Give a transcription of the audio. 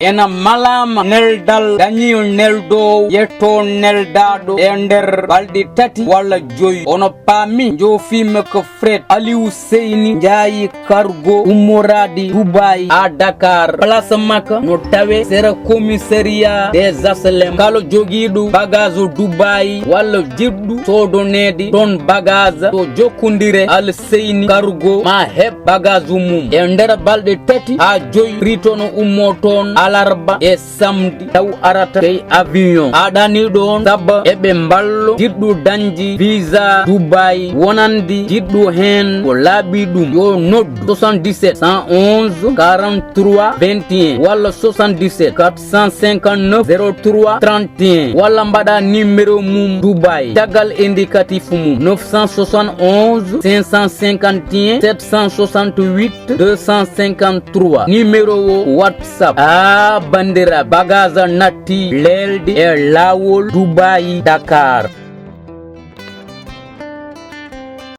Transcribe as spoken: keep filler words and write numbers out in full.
Ena malaama neldal dañiyo neldoowo, yetto neldaaɗo e nder balɗe tati walla joyi. Ono paami, njoofiima ko fret Aliou Seyni Njaayi Cargo ummoraade Dubaï haa Dakar. Place makko no tawee sera commissariat des H L M. Kala jogiiɗo bagage Dubaï walla jiɗɗo soodoneede toon bagage, to jokkondire Al Seyni Cargo, ma heɓ bagage mum e nder balɗe tati haa joyi. Prix toon ummo toon alarba e samedi taw arata kay avion. Aɗani ɗoon sabu eɓe mballo jiɗɗo dañde visa Dubaï wonande jiɗɗo heen ko laaɓi ɗum. Yo noddu soixante-dix-sept cent onze quarante-trois vingt et un walla soixante-dix-sept quatre cent cinquante-neuf zéro trois trente et un walla mbaɗa numéro mum Dubaï. Caggal indicatif mum neuf cent soixante-onze cinq cent cinquante et un sept cent soixante-huit deux cent cinquante-trois. Numéro o WhatsApp. A banndiraaɓe, bagage natti leelɗe e laawol Dubaï Dakar.